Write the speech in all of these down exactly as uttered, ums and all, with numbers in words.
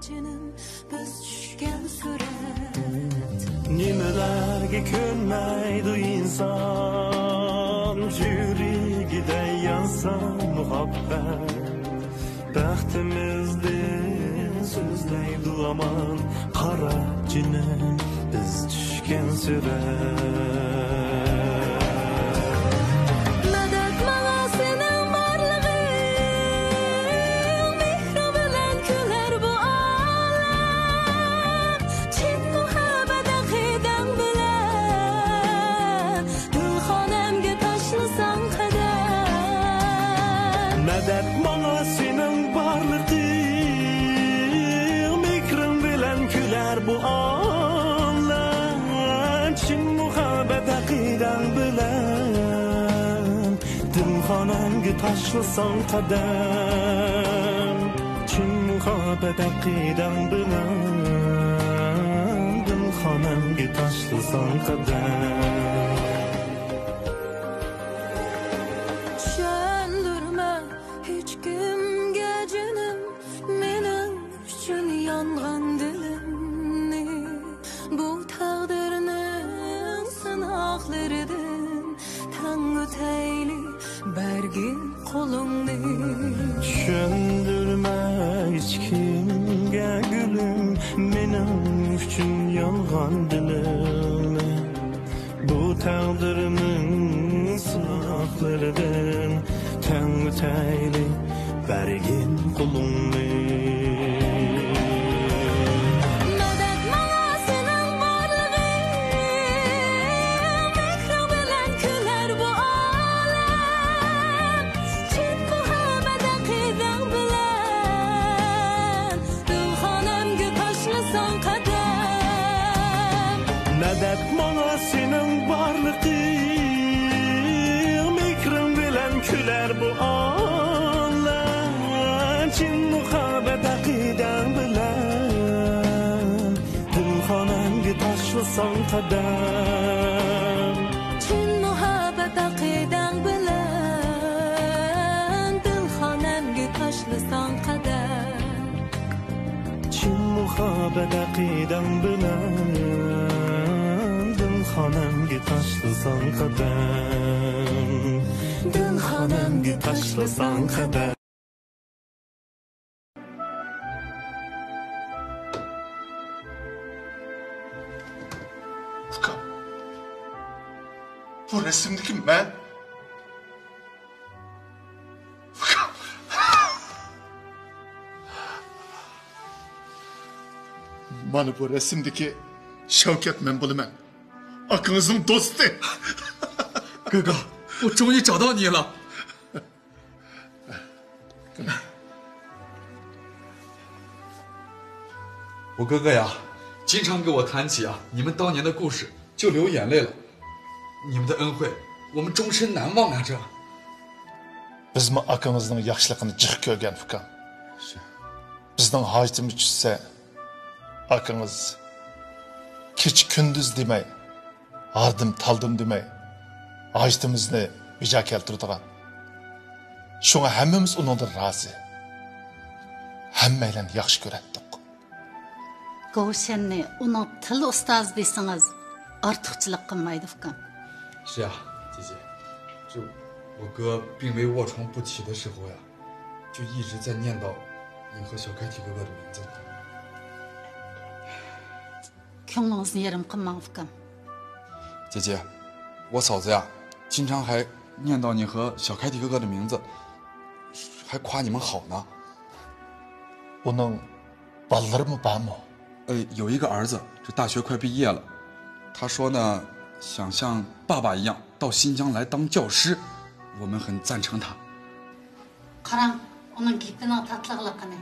جېنىم، بىز چۈشكەن سۈرەت. نېمىلەرگە كۆنمەيدۇ ئىنسان، يۈرىكىدە يانسا مۇھەببەت. بەختىمىزدىن سۆزلەيدۇ ھامان، قارا جېنىم، بىز چۈشكەن سۈرەت. مەدەت ماڭا سېنىڭ بارلىقىڭ، مېھرىڭ بىلەن كۈلەر بۇ ئالەم. چىن مۇھەببەت ئەقىدەڭ بىلەن، گۈلخانەمگە تاشلىساڭ قەدەم. مەدەت ماڭا سېنىڭ بارلىقىڭ، مېھرىڭ بىلەن كۈلەر بۇ ئالەم. چىن مۇھەببەت ئەقىدەڭ بىلەن، دىلخانەمگە تاشلىساڭ قەدەم. چىن مۇھەببەت ئەقىدەڭ بىلەن، دىلخانەمگە تاشلىساڭ قەدەم. چۈشەندۈرمە ھېچكىمگە جېنىم، مېنىڭ ئۈچۈن يانغان دىلىمنى. بۇ تەقدىرنىڭ سىناقلىرىدىن تەڭ ئۆتەيلى، بەرگىن قولۇڭنى. چۈشەندۈرمە ھېچكىمگە گۈلۈم، مېنىڭ ئۈچۈن يانغان دىلىمنى. بۇ تەقدىرنىڭ سىناقلىرىدىن تەڭ ئۆتەيلى، بەرگىن قولۇڭنى. مەدەت ماڭا سېنىڭ بارلىقىڭ، مېھرىڭ بىلەن كۈلەر بۇ ئالەم. چىن مۇھەببەت ئەقىدەڭ بىلەن، دىلخانەمگە تاشلىساڭ قەدەم. مەدەت ماڭا سېنىڭ بارلىقىڭ، مېھرىڭ بىلەن كۈلەر بۇ ئالەم. چىن مۇھەببەت ئەقىدەڭ بىلەن، دىلخانەمگە تاشلىساڭ قەدەم. چىن مۇھەببەت ئەقىدەڭ بىلەن، دىلخانەمگە تاشلىساڭ قەدەم. چىن مۇھەببەت ئەقىدەڭ بىلەن، دىلخانەمگە تاشلىساڭ قەدەم. دىلخانەمگە تاشلىساڭ قەدەم. ئۇكام، بۇ رەسىمدىكى مەن. ئۇكام. مانا بۇ رەسىمدىكى شەۋكەت مەن بولىمەن. ئاكىڭىزنىڭ دوستى. 哥哥，我终于找到你了。 我哥哥呀，经常给我谈起啊你们当年的故事，就流眼泪了。你们的恩惠，我们终身难忘啊！这 بىزمۇ ئاكىڭىزنىڭ ياخشىلىقىنى جىق كۆرگەن ئۇكام. بىزنىڭ ھاجىتىمىز چۈشسە، ئاكىڭىز كېچە كۈندۈز دېمەي، ھاردىم تالدىم دېمەي، ھاجىتىمىزنى بېجا كەلتۈرىدىغان. شۇڭا ھەممىمىز ئۇنىڭدىن رازى. ھەممەيلەن ياخشى كۆرەتتۇق. گوۋشەننى ئۇنىڭ تىل ئۇستازى دېسىڭىز، ئارتۇقچىلىق قىلمايدۇ ئۇكام. 是啊，姐姐，就我哥病危卧床不起的时候呀，就一直在念叨你和小开体哥哥的名字。 كۆڭلىڭىزنى يېرىم قىلماڭ ئۇكام. 姐姐，我嫂子呀，经常还念叨你和小开体哥哥的名字，还夸你们好呢。 ئۇنىڭ بالىلىرىمۇ بارمۇ؟ 呃，有一个儿子，这大学快毕业了。他说呢，想像爸爸一样到新疆来当教师，我们很赞成他。 قاراڭ، ئۇنىڭ گېپىنىڭ تاتلىقلىقىنى.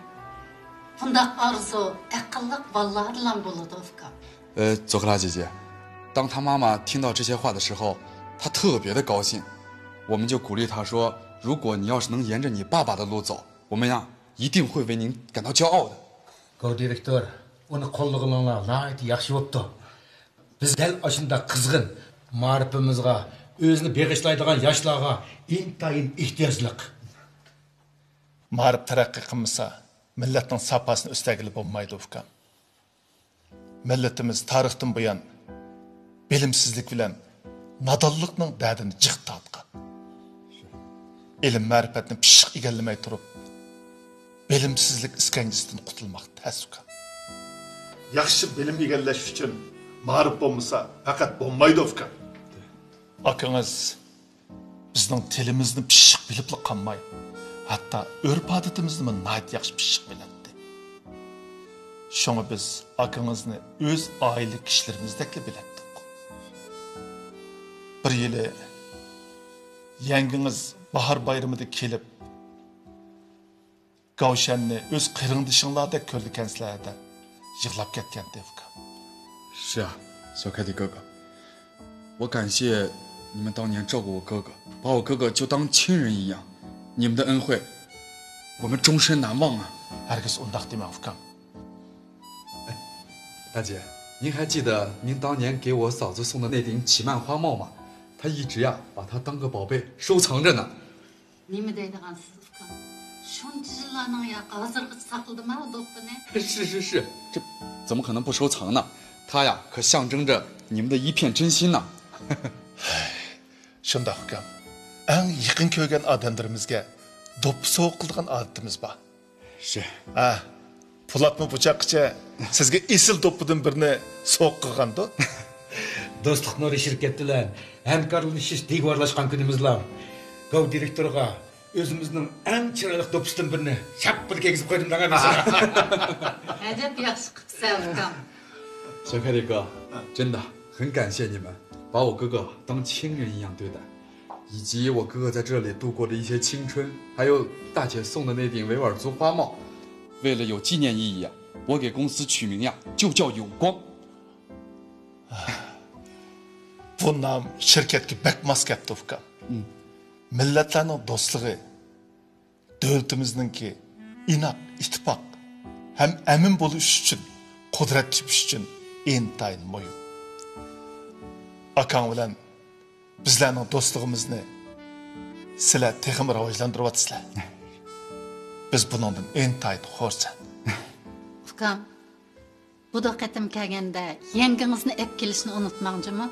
بۇنداق ئارزۇ ئەقىللىق بالىلاردىلا بولىدۇ، ئۇكام. 呃，佐克拉姐姐，当他妈妈听到这些话的时候，她特别的高兴。我们就鼓励她说，如果你要是能沿着你爸爸的路走，我们呀，一定会为您感到骄傲的。 گاۋ دىرېكتور، ئۇنى قوللىغىنىڭلار ناھايىتى ياخشى بوپتۇ. بىز دەل ئاشۇنداق قىزغىن، مائارىپىمىزغا ئۆزىنى بېغىشلايدىغان ياشلارغا ئىنتايىن ئېھتىياجلىق. مائارىپ تەرەققىي قىلمىسا، مىللەتنىڭ ساپاسىنى ئۆستۈرگىلى بولمايدۇ، ئۇكام. مىللىتىمىز تارىختىن بۇيان بىلىمسىزلىك بىلەن نادانلىقنىڭ دەردىنى جىق تارتقان. ئىلىم-مەرىپەتنى پىششىق ئىگىلىمەي تۇرۇپ، بىلىمسىزلىك ئىسكەنجىسىدىن قۇتۇلماق تەس، ئۇكام. ياخشى بىلىم ئىگىلەش ئۈچۈن مائارىپ بولمىسا، پەقەت بولمايدۇ، ئۇكام. ئاكىڭىز بىزنىڭ تىلىمىزنى پىششىق بىلىپلا قالماي، ھەتتا ئۆرپ-ئادىتىمىزنىمۇ ناھايىتى ياخشى پىششىق بىلەتتى. شۇڭا بىز ئاكىڭىزنى ئۆز ئائىلە كىشىلىرىمىزدەكلا بىلەتتۇق. بىر يىلى يەڭگىڭىز باھار بايرىمىدا كېلىپ، گاۋشەننى ئۆز قېرىندىشىڭلاردەك كۆرىدىكەنسىلەر دەپ يىغلاپ كەتكەنتى، ئۇكام. 是啊，小凯蒂哥哥，我感谢你们当年照顾我哥哥，把我哥哥就当亲人一样。你们的恩惠，我们终身难忘啊！ ھەرگىز ئۇنداق دېمەڭ، ئۇكام. 大姐，您还记得您当年给我嫂子送的那顶乞曼花帽吗？她一直呀，把它当个宝贝收藏着呢。 نېمە دەيدىغانسىز، ئۇكام؟ شۇنچە يىللارنىڭ ياقى ھازىرغىچە ساقلىدىما ئۇ دوپپىنى؟ 是是是，这怎么可能不收藏呢？它呀，可象征着你们的一片真心呢。 شۇنداق، ئۇكام. ئەڭ يېقىن كۆرگەن ئادەملىرىمىزگە دوپپا سوۋغا قىلىدىغان ئادىتىمىز بار. 是. ھە، پولاتمۇ بۇ چاغقىچە سىزگە ئېسىل دوپپىدىن بىرنى سوۋغا قىلغاندۇ؟ دوستلۇق نۇرى شىركەت بىلەن ھەمكارلىشىش دېگۋارلاشقان كۈنىمىزلا گاۋ دىرېكتورىغا ئۆزىمىزنىڭ ئەڭ چىرايلىق دوپپىسىدىن بىرنى شاپپىدە كىيگۈزۈپ قويدۇم دەڭە. ئەجەب ياخشى قىپسەن، ئۇكام. 小凯蒂哥，真的很感谢你们把我哥哥当亲人一样对待。 以及我哥哥在这里度过的一些青春，还有大姐送的那顶维吾尔族花帽。为了有纪念意义啊，我给公司取名呀，就叫有光。 بۇ نام شىركەتكە بەك ماس كەپتۇ، ئۇكام. مىللەتلەرنىڭ دوستلۇقى، دۆلىتىمىزنىڭكى ئىناق، ئىتتىپاق ھەم ئەمىن بولۇش ئۈچۈن، قۇدرەت تېپىش ئۈچۈن ئىنتايىن مۇھىم. ئاكاڭ بىلەن بىزلەرنىڭ دوستلۇقىمىزنى سىلەر تېخىمۇ راۋاجلاندۇرۇۋاتىسىلەر. بىز بۇنىڭدىن ئىنتايىن خۇرسەن. ئۇكام، بۇ قېتىم كەلگەندە يەڭگىڭىزنى ئەپ كېلىشنى ئۇنتۇماڭ جۇمۇ.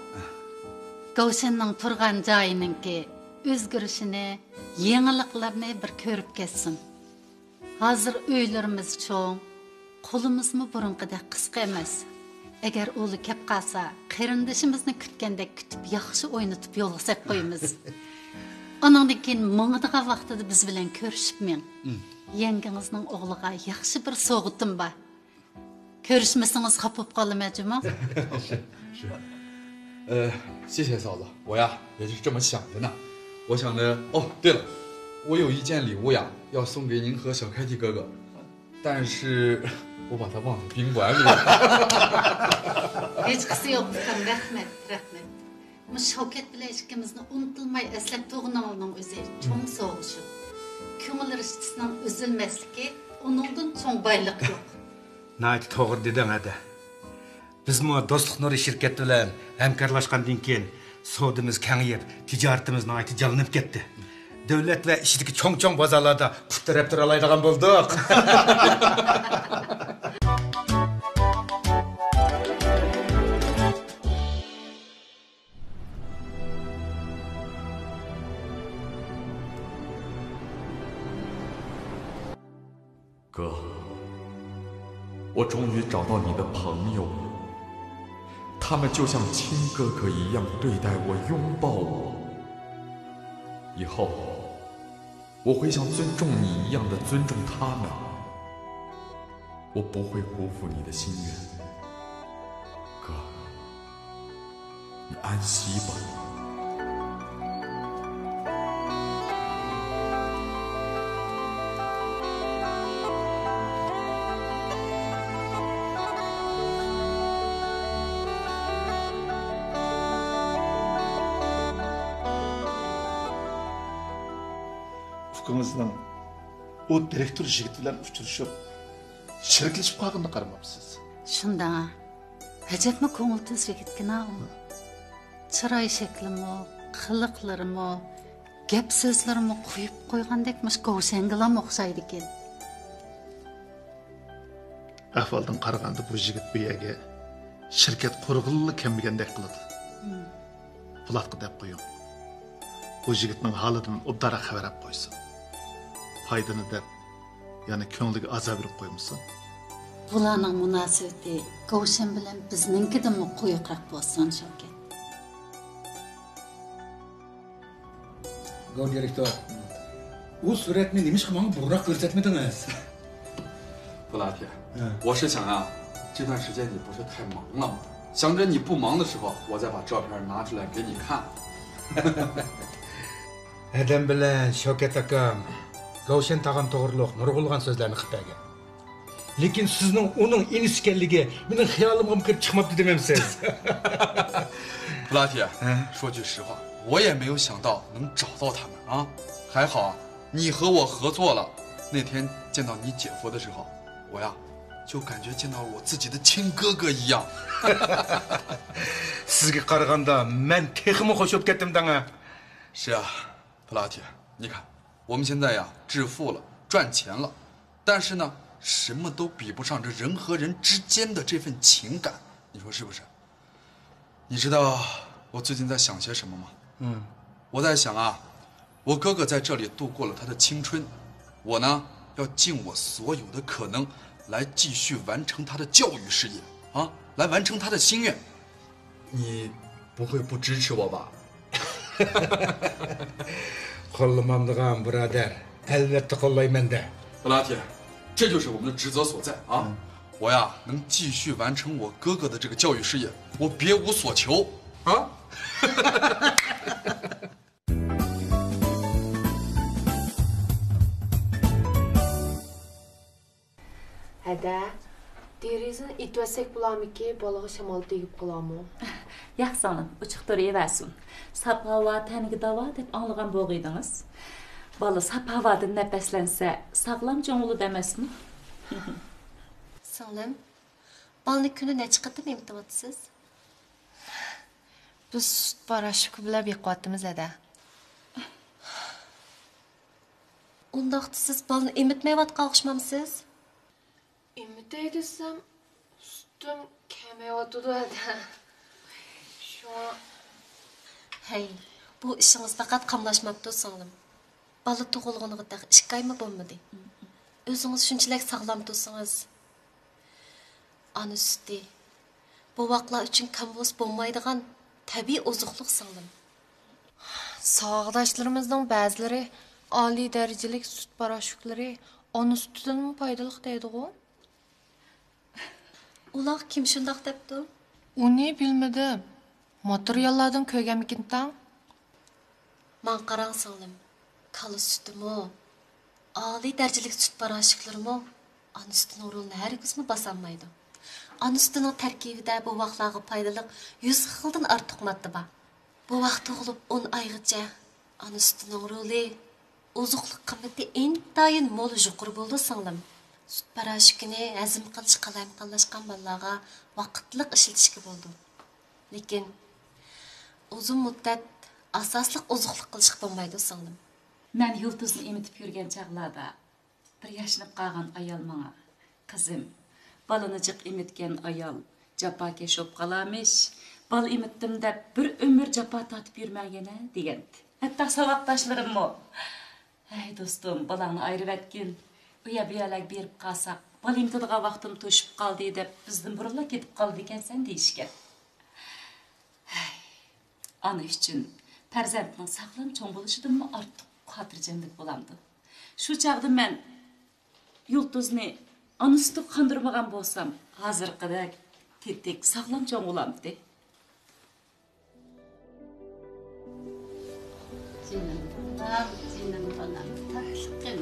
گاۋشەننىڭ تۇرغان جايىنىڭكى ئۆزگىرىشىنى، يېڭىلىقلىرىنى بىر كۆرۈپ كەتسۇن. ھازىر ئۆيلىرىمىز چوڭ، قولىمىزمۇ بۇرۇنقىدەك قىسقا ئەمەس. ئەگەر ئۇلار كەپ قالسا، قېرىندىشىمىزنى كۈتكەندەك كۈتۈپ، ياخشى ئوينىتىپ يولغا سەپ قويىمىز. ئانىڭدىن كېيىن ماڭىدىغان ۋاقتىدا بىز بىلەن كۆرۈشۈپ مېڭ. يەڭگىڭىزنىڭ ئوغلىغا ياخشى بىر سوۋغىتىم بار. كۆرۈشمىسىڭىز خاپا بولۇپ قالىمەن جۇمۇ. 是，呃，谢谢嫂子，我呀也是这么想的呢。我想着，哦，对了，我有一件礼物呀，要送给您和小凯蒂哥哥，但是我把它忘在宾馆里了。 ھېچقىسى يوق، ئۇكام، رەھمەت، رەھمەت. مۇشۇ شەۋكەت بىلەن ئىككىمىزنى ئۇنتۇلماي ئەسلەپ تۇرغىنىڭلارنىڭ ئۆزى چوڭ سوۋغا شۇ. كۆڭۈل رىشتىسىنىڭ ئۈزۈلمەسلىكى ئۇنىڭدىن چوڭ بايلىق يوق. ناھايىتى توغرا دېدىڭ، ھەدە. بىزمۇ دوستلۇق نۇرى شىركەت بىلەن ھەمكارلاشقاندىن كېيىن، سودىمىز كېڭىيىپ، تىجارىتىمىز ناھايىتى جانلىنىپ كەتتى. دۆلەت ۋە ئىچىدىكى چوڭ-چوڭ بازارلاردا پۇت تىرەپ تۇرالايدىغان بولدۇق. 哥，我终于找到你的朋友了，他们就像亲哥哥一样对待我、拥抱我。以后，我会像尊重你一样的尊重他们。我不会辜负你的心愿，哥。 你安息吧。 ئۇكىڭىزنىڭ ئۇ دىرېكتور يىگىت بىلەن ئۇچرىشىپ، شېرىكلىشىپ قالغىنىنى قارىمامسىز؟ شۇنداق. ئەجەبمۇ كۆڭۈل تۈز يىگىتكىنا ئۇ. چىراي شەكلىمۇ، قىلىقلىرىمۇ، گەپ سۆزلىرىمۇ قويۇپ قويغاندەك مۇشۇ گوۋشەنگىلا ئوخشايدىكەن. ئەھۋالدىن قارىغاندا بۇ يىگىت بۇ يەرگە شىركەت قۇرغىلىلا كەلمىگەندەك قىلىدۇ. پولاتقا دەپ قويۇڭ. بۇ يىگىتنىڭ ھالىدىن ئوبدانراق خەۋەر ئاپ قويسۇن. پايدىنى دەپ، يەنە كۆڭلىگە ئازار بېرىپ قويمىسۇن. بۇلارنىڭ مۇناسىۋىتى گوۋشەن بىلەن بىزنىڭكىدىنمۇ قويۇقراق بولسۇن، شەۋكەت. گاۋ دىرېكتور، ئۇ سۈرەتنى نېمىشقا ماڭا بۇرۇنراق كۆرسەتمىدىڭىز؟ 布拉提，嗯。我是想啊，这段时间你不是太忙了吗？想着你不忙的时候，我再把照片拿出来给你看。 ھەدەم بىلەن شەۋكەت ئاكام گاۋشەن تاغام توغرۇلۇق نۇرغۇنلىغان سۆزلەرنى قىلىپ بەرگەن. لېكىن سىزنىڭ ئۇنىڭ ئىنىسى ئىكەنلىكى مېنىڭ خىيالىمغىمۇ كىرىپ چىقماپتۇ دېمەمسىز؟ 布拉提， ھە؟ 说句实话，我也没有想到能找到他们啊。还好啊，你和我合作了。那天见到你姐夫的时候，我呀，就感觉见到了我自己的亲哥哥一样。 سىزگە قارىغاندا مەن تېخىمۇ خوش بولۇپ كەتتىم دەڭە. 是啊， 普拉提，你看，我们现在呀，致富了，赚钱了，但是呢，什么都比不上这人和人之间的这份情感，你说是不是？你知道我最近在想些什么吗？嗯。我在想啊，我哥哥在这里度过了他的青春，我呢，要尽我所有的可能来继续完成他的教育事业啊，来完成他的心愿。 你不会不支持我吧？ قوللىمامدىغان بۇرادەر، ئەلۋەتتە قوللايمەن دە. 布拉提，这就是我们的职责所在啊！我呀，能继续完成我哥哥的这个教育事业，我别无所求啊！ ھەدە، دېرىزىنى ئېتىۋەتسەك بولارمىكى؟ بالىغا شامال تېگىپ قالارمۇ؟ ياق سىڭلىم، ئوچۇق تۇرۇۋەرسۇن. ساپ ھاۋا تەنگە داۋا دەپ ئاڭلىغان بولغىيدىڭىز. بالا ساپ ھاۋادىن نەپەسلەنسە، ساغلام چوڭ بولىدۇ ئەمەسمۇ؟ سىڭلىم، بالىنى كۈندە نەچچە قېتىم ئېمىتىۋاتىسىز؟ بىز سۈت پاراشوكى بىلەن بېقىۋاتىمىز ھەدە. ئۇنداقتا سىز بالىنى ئېمىتمەيۋاتقان ئوخشىمامسىز؟ ئېمىتەي دېسەم، سۈتۈم كەمەيۋاتىدۇ ھەدە. شۇڭا. ھەي، بۇ ئىشىڭىز پەقەت قاملاشماپتۇ سىڭلىم. بالا تۇغۇلغىنىغا تېخى ئىككى ئايمۇ بولمىدى. ئۆزىڭىز شۇنچىلىك ساغلام تۇرسىڭىز. ئانا سۈتى بوۋاقلار ئۈچۈن كامبۇز بولمايدىغان تەبىئىي ئوزۇقلۇق سىڭلىم. ساۋاقداشلىرىمىزنىڭ بەزىلىرى ئالىي دەرىجىلىك سۈت پاراشوكلىرى ئانا سۈتىدىنمۇ پايدىلىق دەيدىغۇ؟ ئۇلار كىم شۇنداق دەپتۇ؟ ئۇنى بىلمىدىم. ماتېرىياللاردىن كۆرگەنمىكىنتاڭ؟ ماڭا قاراڭ سىڭلىم، كالا سۈتىمۇ، ئالىي دەرىجىلىك سۈت پاراشوكلىرىمۇ ئانا سۈتىنىڭ رولىنى ھەرگىزمۇ باسالمايدۇ. ئانا سۈتىنىڭ تەركىبىدە بوۋاقلارغا پايدىلىق يۈز خىلدىن ئارتۇق ماددا بار. بوۋاق تۇغۇلۇپ ئون ئايغىچە ئانا سۈتىنىڭ رولى، ئوزۇقلۇق قىممىتى ئىنتايىن مول، يۇقىرى بولىدۇ سىڭلىم. سۈت پاراشوكىنى ھەزىم قىلىش قالايمىقانلاشقان بالىلارغا ۋاقىتلىق ئىشلىتىشكە بولىدۇ. لېكىن ئۇزۇن مۇددەت ئاساسلىق ئوزۇقلۇق قىلىشقا بولمايدۇ سىڭلىم. مەن يۇلتۇزنى ئېمىتىپ يۈرگەن چاغلاردا بىر ياشىنىپ قالغان ئايال ماڭا، «قىزىم، بالىنى جىق ئېمىتكەن ئايال جاپاكەش بولۇپ قالارمىش، بالا ئېمىتتىم دەپ بىر ئۆمۈر جاپا تارتىپ يۈرمەڭ يەنە» دېگەنتى. ھەتتا ساۋاقداشلىرىممۇ، «ھەي دوستۇم، بالاڭنى ئايرىۋەتكىن، ئۇ يەر بۇ يەرلەرگە بېرىپ قالساق، بالا ئېمىتىدىغان ۋاقتىم توشۇپ قالدى» دەپ بىزدىن بۇرۇنلا كېتىپ قالىدىكەنسەن دېيىشكەن. ھەي، ئانا ئۈچۈن پەرزەنتنىڭ ساغلام چوڭ بولۇشىدىنمۇ ئارتۇق خاتىرجەملىك بولامدۇ؟ شۇ چاغدا مەن يۇلتۇزنى ئانا سۈتىگە قاندۇرمىغان بولسام، ھازىرقىدەك تېتىك، ساغلام چوڭ بولامتى. جېنىم بالام، جېنىم بالام، تاتلىقىم.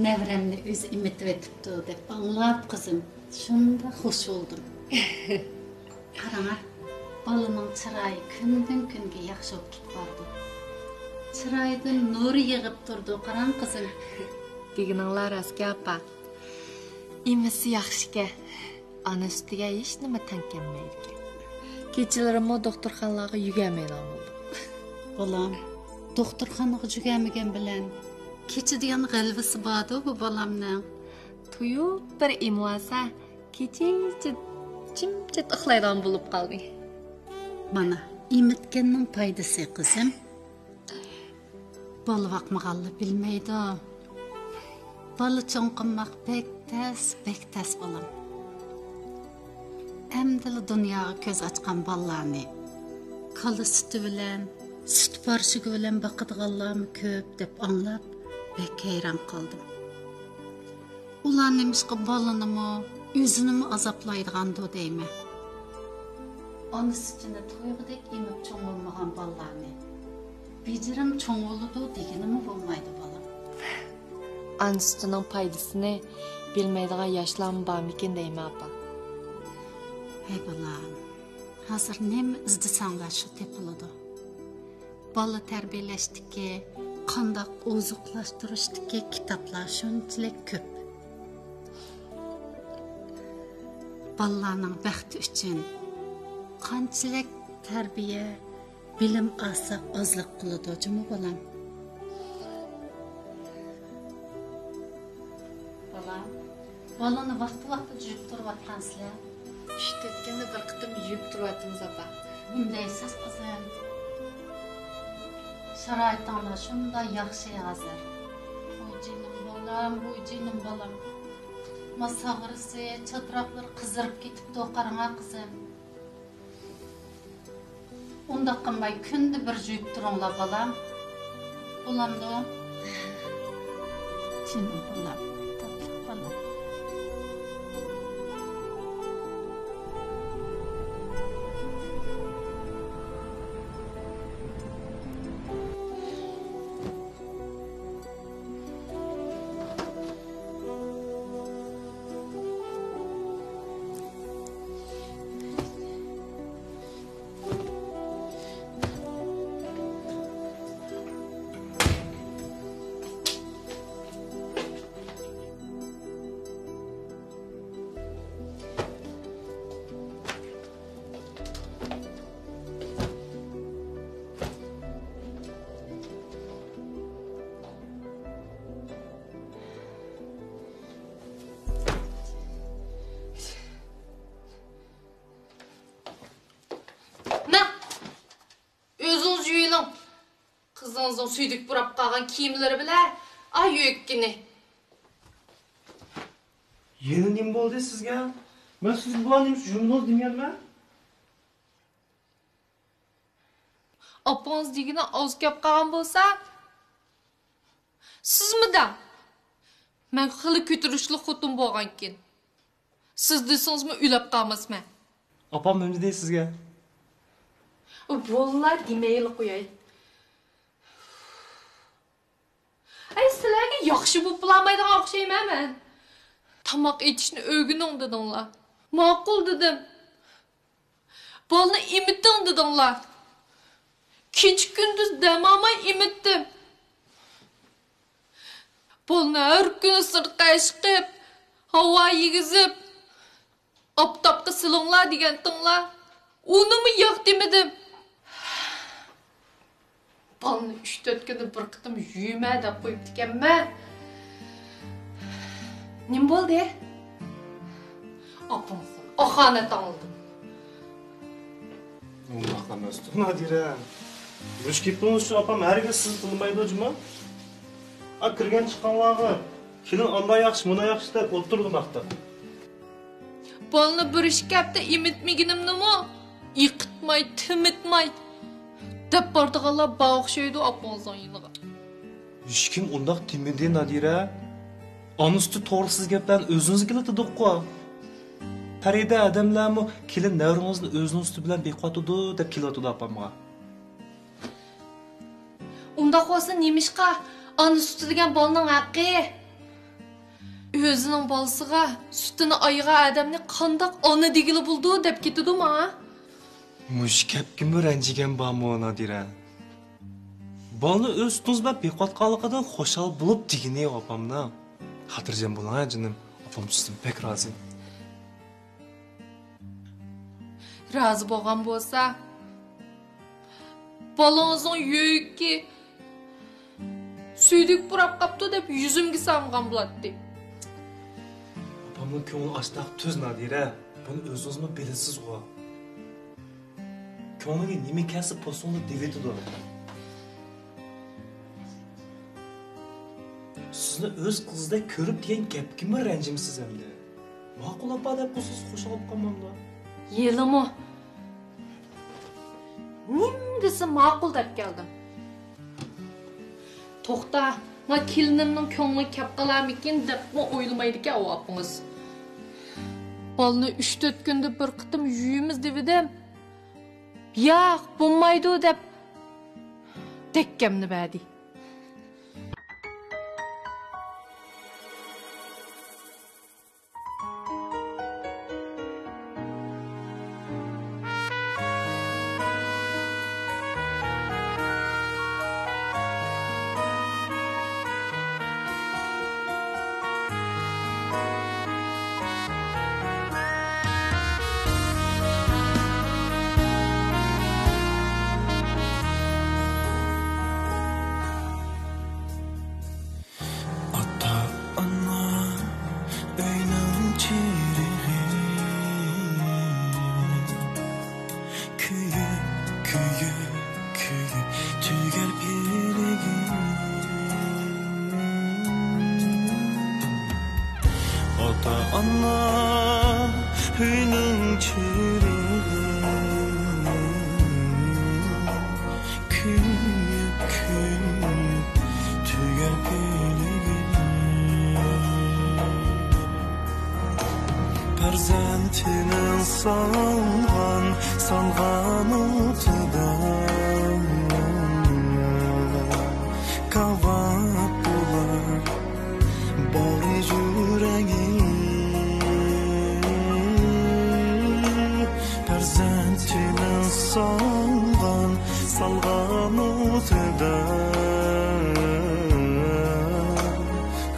نەۋرەمنى ئۆزى ئېمىتىۋېتىپتۇ دەپ ئاڭلاپ، قىزىم، شۇنداق خوش بولدۇم. قاراڭا، بالىنىڭ چىرايى كۈندىن-كۈنگە ياخشى بولۇپ كېتىپ بارىدۇ. چىرايىدىن نۇر يېغىپ تۇرىدۇ، قاراڭ، قىزىم. دېگىنىڭلار راستكەن، ئاپا. ئېمىسى ياخشىكەن. ئانا سۈتىگە ھېچنېمە تەڭ كەلمەيدىكەن. كېچىلىرىمۇ دوختۇرخانىلارغا يۈگۈرمەيدىغان بولدۇم. بالام، دوختۇرخانىغا يۈگۈرمىگەن بىلەن كېچە دېگەن غەلۋىسى باردۇ بۇ بالامنىڭ. تويۇپ بىر ئېمىۋالسا، كېچىچە جىمجىت ئۇخلايدىغان بولۇپ قالدى. مانا، ئېمىتكەننىڭ پايدىسى، قىزىم. بالا باقمىغانلار بىلمەيدۇ. بالا چوڭ قىلماق بەك تەس، بەك تەس، بالام. ئەمدىلا دۇنياغا كۆز ئاچقان بالىلارنى كالا سۈتى بىلەن، سۈت پارىشوكى بىلەن باقىدىغانلارمۇ كۆپ دەپ ئاڭلاپ، بەك ھەيران قالدىم. ئۇلار نېمىشقا بالىنىمۇ، ئۆزىنىمۇ ئازابلايدىغاندۇ دەيمەن. ئانا سۈتىنى تويغۇدەك ئېمىپ چوڭ بولمىغان بالىلارنى بېجىرىم چوڭ بولىدۇ دېگىنىمۇ بولمايدۇ، بالام. ئانا سۈتىنىڭ پايدىسىنى بىلمەيدىغان ياشلارمۇ بارمىكىن دەيمەن، ئاپا. ھەي، بالام، ھازىر نېمە ئىزدىسەڭلار شۇ تېپىلىدۇ. بالا تەربىيەلەشتىكى، قانداق ئوزۇقلاشتۇرۇشتىكى كىتابلار شۇنچىلىك كۆپ. بالىلارنىڭ بەختى ئۈچۈن قانچىلىك تەربىيە، بىلىم ئالساق ئازلىق قىلىدۇ جۇمۇ، بالام. بالام، بالىنى ۋاقتى-ۋاقتىدا يۇيۇپ تۇرۇۋاتقانسىلەر؟ ئۈچ تۆت كۈندە بىر قېتىم يۇيۇپ تۇرۇۋاتىمىز، ئاپا. نېمە دەيسىز، قىزىم؟ شارائىتىڭلار شۇنداق ياخشى ھازىر. ۋوي جېنىم بالام، ۋوي جېنىم بالام. ما ساغرىسى، چاتراقلىرى قىزىرىپ كېتىپتۇ، قاراڭا، قىزىم. ئۇنداق قىلماي، كۈندە بىر يۇيۇپ تۇرۇڭلار، بالام. بولامدۇ؟ جېنىم بالام، تاتلىق بالام. ماڭ! ئۆزىڭىز يۇيۇلۇڭ. قىزىڭىزنىڭ سۈيدۈك بۇراپ قالغان كىيىملىرى بىلەن ئا يۆككىنى. يەنە نېمە بولدى سىزگە؟ مەن سىزگە بۇلارنى نېمىشقا يۇمىدىڭىز دېمىگەنمەن؟ ئاپىڭىز دېگىنى ئاز گەپ قىلغان بولسا، سىزمۇ دەڭ. مەن خېلى كۆتۈرۈشلۈك خوتۇن بولغانكىن، سىز دېسىڭىزمۇ ئۆلەپ قالماسمەن. ئاپام نېمە دېدى سىزگە؟ بوللا، دېمەيلا قوياي. ئەي، سىلەرگە ياخشى بولۇپ بولالمايدىغان ئوخشايمەن مەن. تاماق ئېتىشنى ئۆگىنىڭ دېدىڭلار. ماقۇل دېدىم. بالىنى ئېمىتىڭ دېدىڭلار. كېچە-كۈندۈز دەم ئالماي ئېمىتتىم. بالىنى ھەر كۈنى سىرتقا ئەشىقىپ، ھاۋا يېگۈزۈپ، ئاپتاپقا سېلىڭلار دېگەنتىڭلار. ئۇنىمۇ ياق دېمىدىم. بالىنى ئۈچ-تۆت كۈندە بىر قېتىم يۇيىمەن دەپ قويۇپتىكەنمەن. نېمە بولدى؟ ئاپىڭىزدىن ئاخانەت ئاڭلىدىم. ئۇنداق ئەمەستۇ، نادىرە. مۇشۇ گېپىڭىز ئۈچۈن ئاپام ھەرگىز سىزنى تىللىمايدۇ جۇمۇ. ئا، كىرگەن چىققانلارغا كېلىن ئانداق ياخشى، مۇنداق ياخشى دەپ ئولتۇرىدۇ ماختاپ. بالىنى بىر ئىككى ھەپتە ئېمىتمىگىنىمنىمۇ ئېقىتماي، تېمىتماي دەپ بارىدىغانلار بار ئوخشايدۇ ئاپىڭىزنىڭ يېنىغا. ھېچكىم ئۇنداق دېمىدى، نادىرە. ئانا سۈتى توغرىسىز گەپلەرنى ئۆزىڭىزگە كېلىۋاتىدۇققۇ. پەرىدە ئادەملەرمۇ كېلىن نەۋرىڭىزنى ئۆزىنىڭ سۈتى بىلەن بېقىۋاتىدۇ دەپ كېلىۋاتىدۇ ئاپامغا. ئۇنداق بولسا نېمىشقا ئانا سۈتى دېگەن بالىنىڭ ھەققى؟ ئۆزىنىڭ بالىسىغا سۈتىنى ئايىغان ئادەمنى قانداق ئانا دېگىلى بولىدۇ دەپ كېتىدۇ ماڭا. مۇشۇ گەپكىمۇ رەنجىگەن بارمۇ، نادىرە؟ بالىنى ئۆز سۈتىڭىز بىلەن بېقىۋاتقانلىقىدىن خۇشال بولۇپ دېگىنى ئاپامنىڭ. خاتىرجەم بولۇڭ ھە جېنىم، ئاپام سىزدىن بەك رازى. رازى بولغان بولسا، بالىڭىزنىڭ يۈرىكى تۈيدۈك پۇراپ قاپتۇ دەپ يۈزۈمگە سالمىغان بولاتتى. ئاپامنىڭ كۆڭلى ئاشتاق تۈز، نادىرە. بۇنى ئۆزىڭىزمۇ بىلىسىزغۇ. كۆڭلىگە نېمە كەلسە پوسۇڭدا دېۋېتىدۇ. سىزنى ئۆز قىزىدەك كۆرۈپ دېگەن گەپكىمۇ رەنجىمسىز ئەمدى؟ ماقۇل ئاپا دەپ قويسىز، خۇشال بولۇپ قالمامدۇ؟ ھېلىمۇ نېمە دېسە ماقۇل دەپ كەلدىم. توختا، ما كېلىنىمنىڭ كۆڭلىگە كەپ قالارمىكىن دەپمۇ ئويلىمايدىكەن ئۇ ئاپىڭىز. بالىنى ئۈچ تۆت كۈندە بىر قېتىم يۇيىمىز دېۋىدىم. ياق، بولمايدۇ دەپ دەككەمنى بەردى. ئاتا-ئانا ئۆينىڭ چىرىغى، كۆيۈپ، كۆيۈپ، كۆيۈپ تۈگەر پىلىگى. ئاتا-ئانا ئۆينىڭ چىرىغى، كۆيۈپ، كۆيۈپ تۈگەر پىلىگى. پەرزەنتىنىڭ سالغان، سالغان ئوتىدا كاۋاپ بولار باغرى يۈرەكى. پەرزەنتىنىڭ سالغان، سالغان ئوتىدا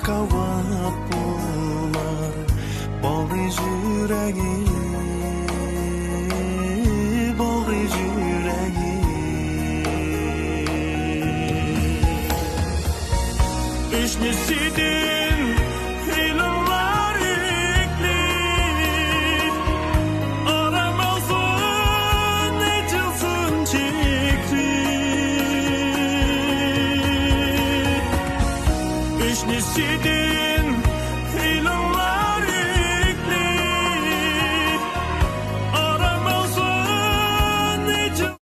كاۋاپ بولار باغرى يۈرەكى، باغرى يۈرەكى. ئۆشنىسىدىن ھېلىڭلار ئېرىكلىك، ئارام ئالسۇن، ئېچىلسۇن چېكىلىك. ئۆشنىسىدىن